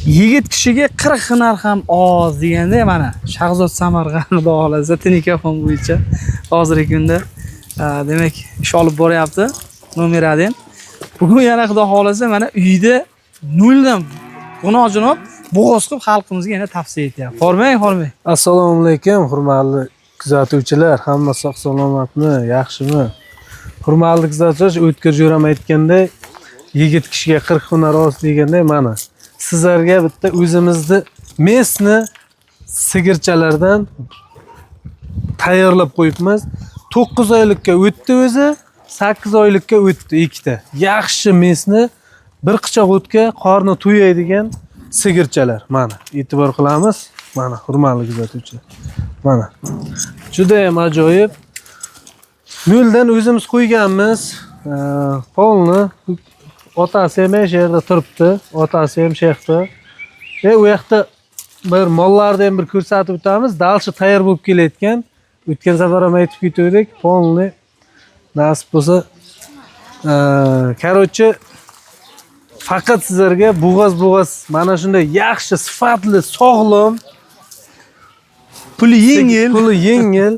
Yigit kishiga 40 hunar ham oz deganda, mana Shahzod Samarqand, xudo xohlasa, Tinikafon bo'yicha hozirgi kunda demak ish olib boryapti nomer 1. Bugun yana, xudo xohlasa, mana uyda noldan g'unojini olib, bo'g'oz qilib xalqimizga yana tavsiya etyapti. Hormang, hormang. Assalomu alaykum, hurmatli kuzatuvchilar. Hamma sog' salomatmi, yaxshimi? Hurmatli kuzatuvchilar, O'tkir jo'ram aytganday, yigit kishiga 40 hunar oz deganday, mana sizlarga bitta o'zimizni местный sigirchalardan tayyorlab qo'yibmiz. 9 oylikka o'tdi o'zi, 8 oylikka o'tdi ikkita. Yaxshi местный, bir qichoq o'tga qorni to'yaydigan sigirchalar. Mana e'tibor qilamiz. Mana, hurmatli kuzatuvchilar. Mana. Juda ham ajoyib. Noldan o'zimiz qo'yganmiz. Polni otasi ham shu yerda turibdi. Otasi ham shu yoqda. U yoqda bir mollarni ham bir ko'rsatib o'tamiz. Дальше tayyor bo'lib kelayotgan. O'tgan safar ham aytib ketgandik. Polni nasib bo'lsa, короче, faqat sizlarga bo'g'oz bo'g'oz mana shunday yaxshi, sifatli, sog'lom, Puli yengil. Puli yengil,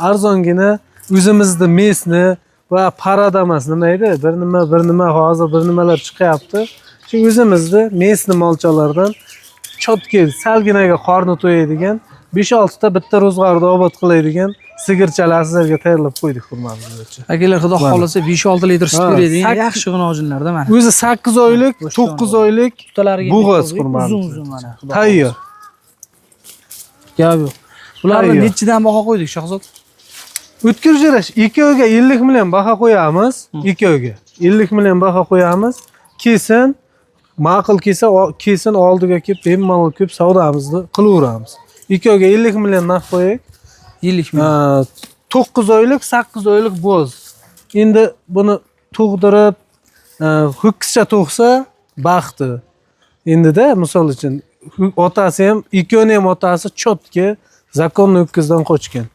arzongina, o'zimizni местный va порода emas, nima edi? Bir nima, bir nima, hozir bir nimalar chiqyapti. Shu o'zimizni местный molchalardan чётко salginaga qorni to'yadigan 5-6 ta bitta ro'zg'orni obod qiladigan sigirchalar sizlarga tayyorlab qo'ydik, hurmatli kuzatuvchi. Akalar, xudo Mana. xohlasa, 5-6 litr sut Ha, beradigan yaxshi g'unojinlarda mana. O'zi 8 oylik, Go'shtdan 9 oylik Tutalariga bo'g'oz, qo'ydik, hurmatli. Uzun uzun mana. Xudo Tayyor. xohlasa. Gap yo'q. Bularni Tayyor. nechidan baho qo'ydik, Shahzod? O'tkir jo'rash, ikkoviga 50 million baho qo'yamiz. Ikkoviga 50 million baho qo'yamiz. Kelsin, ma'qul kelsa, kelsin oldiga kelib, bemalol ko'p savdomizni qilaveramiz. Ikkoviga 50 million narx qo'yaylik. 50 million. 9 oylik, 8 oylik bo'z. Endi buni tug'dirib, ho'kizcha tug'sa baxti. Endida, misol uchun, otasi ham, ikkovini ham otasi чётко законный ho'kizdan qochgan.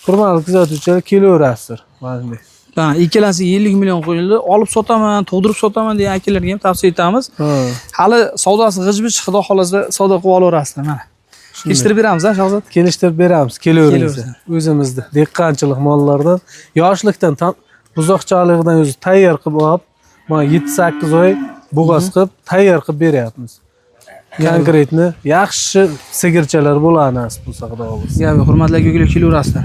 Hurmatli kuzatuvchilar, kelaverasizlar. Mana shunday. Ha, ikkalasiga 50 million qo'yildi. Olib sotaman, tug'dirib sotaman degan akalarga ham tavsiya etamiz. Hali savdosi g'ij-bij, xudo xohlasa, savdo qilib olaverasizlar mana. Kelishtirib beramiz, ha, Shahzod? Kelishtirib beramiz, kelaveringizlar. Kelaversin. O'zimizni dehqonchilik mollardan yoshlikdan, buzoqchaligidan o'zi tayyor qilib olib, mana 7-8 oy bo'g'oz qilib tayyor qilib beryapmiz. Конкретно yaxshi sigirchalar bo'ladi, nasib bo'lsa, xudo xohlasa. Gap yo'q, hurmatli akalar, kelaverasizlar.